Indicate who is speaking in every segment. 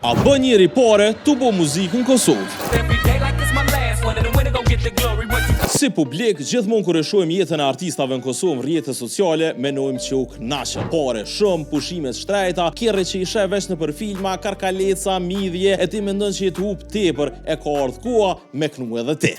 Speaker 1: A bën njeri pare tu bo muzikë në Kosovë? Si publik, gjithmonë kur e shohim jetën e artistave në Kosovë në rrjete sociale, menojmë që u knaqën. Pare shumë, pushime të shtrejta, kerre që i sheh veç nëpër filma, karkaleca, midhje, e ti mendon që je tu hup tepër, e ka ardhë koha me knu edhe ti.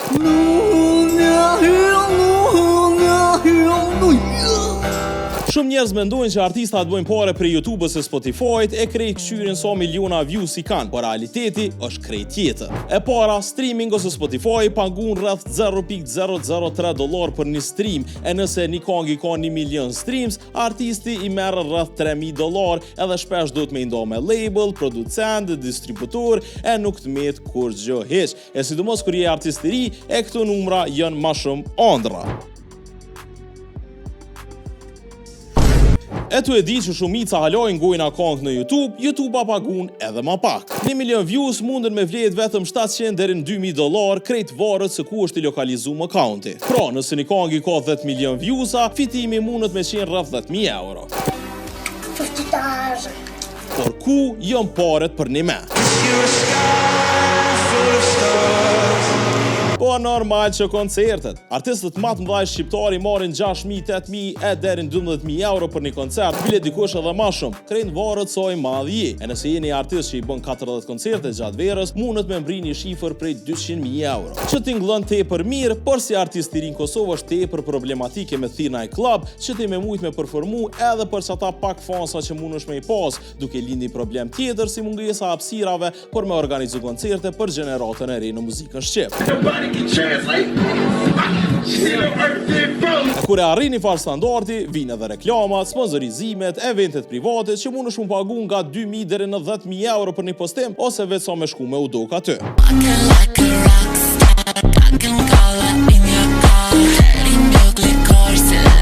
Speaker 1: Shumë njerëz mendojnë që artistat bëjnë pare prej YouTube-ës e Spotify-t e krejt kqyrin sa miliona views i kanë, por realiteti është krejt tjetër. E para, streaming ose Spotify pagun rreth 0.003 dollar për një stream, e nëse një kangë i ka 1 milion streams, artisti i merr rreth 3000 dollar, edhe shpesh duhet me i nda me label, producent, distributor, e nuk të met kurgjë hiç. E sidomos kur je artist i ri, e këto numra janë ma shumë andrra. E tu e di që shumica hala i ngojna kangë në YouTube, YouTube-a pagun edhe ma pak. Një milion views mundën me vletë vetëm 700 deri në 2000 dollar, krejt varet se ku është i lokalizum accounti. Pra, nëse një kangë i ka 10 milion viewsa, fitimi mundet me qenë rreth 10.000 euro.
Speaker 2: 50,000.
Speaker 1: Por ku janë paret për një me? Po normal që koncertet. Artistët ma të mëdhaj shqiptar i marrin 6.000, 8.000 e deri në 12.000 euro për një koncert, bile dikush edhe ma shumë. Krejt varet sa i madh je. E nëse jeni artist që i bën 40 koncerte gjatë verës, mundet me mbri një shifër prej 200.000 euro. Që tingëllon tepër mirë, por si artist i ri në Kosovë është tepër problematike me thirr naj klub, që ti me mujt me performu edhe për qata pak fansa që mundesh me i pas, duke lindi problem tjetër si mungesa e hapësirave për me organizu koncerte për gjeneratën e re në muzikën shqip. E kur e arrin një farë standardi, vijnë edhe reklamat, sponsorizimet, eventet private që mundesh me pagu nga 2000 deri në 10000 euro për një postim ose veç sa me shku me u dok aty.
Speaker 3: Walking like a rockstar. I can call up in your car.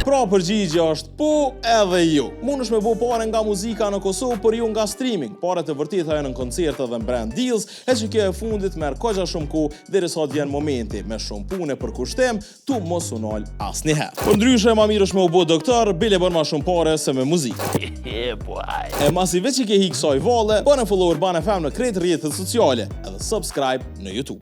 Speaker 1: Pra përgjigja është po edhe jo. Mundesh me bo pare nga muzika në Kosovë, por jo nga streaming. Paret e vërteta janë në koncerte dhe në brand deals, e që kjo e fundit merr koxha shumë kohë derisa të vjen momenti me shumë punë e përkushtim, tu mos u nal asnjëherë. Për ndryshe, ma mirë është me u bo doktor, bile bën ma shumë pare se me muzikë. E masi veç i ke hi kësaj valle, bëne follow Urban FM në krejt rrjetet sociale edhe subscribe në YouTube.